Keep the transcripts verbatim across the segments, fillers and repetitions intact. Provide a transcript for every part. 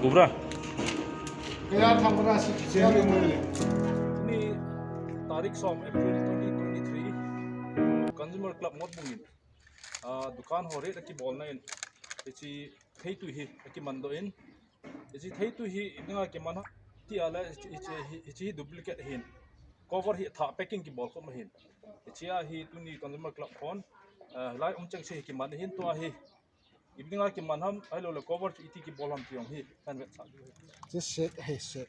Cobra. Kaya tham ka na si kisiya ni mo le. Ni tarik som April twenty twenty-three, Consumer Club Motbung in, ah, dukan ho rate akibolna in, hiche theitui hi akiman doh in, hiche theitui hi ipi dinga kiman ham tia le, hiche, hiche, hiche hi duplicate ahin. Cover hi athah, packing kibol khop ahin. Hiche a hi tuni Consumer Club hon, ah, lai um cheng se hi kiman ahin, tua hi ipi dinga kiman ham, ahilou le cover chu iti kibol ham ti jong hi kahin vetsah diu ahi. Hiche set ahi, set.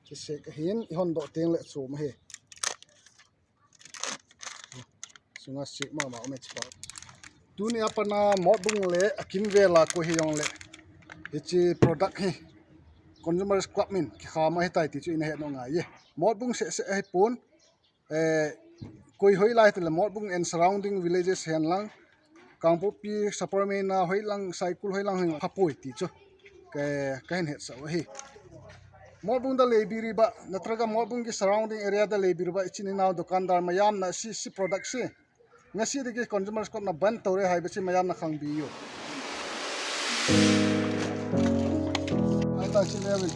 Hiche set ahin, ihon doh teng le chom ahi. Sunga set mama um e hiche pa. Tuni a pat a Motbung le akimvel a koi hijong le, hiche product hi Consumers Club min kikham ahitai ti chu ina het nom angai e. Motbung seh seh ahipon, eh, koi hoilai tile Motbung and surrounding villages hen lang, Kangpokpi, Saparmeina hoilang, Saikul hoilang hin phapoi ti chu ka, kahin hetsah u ahi. Motbung da leibiruva, natraga Motbung ki surrounding area da leibiruva, ichini nao dukandar mayamna si, si product si, ngasi dagi Consumers Club na ban tore haiba si mayamna khangbi u. Aita si level.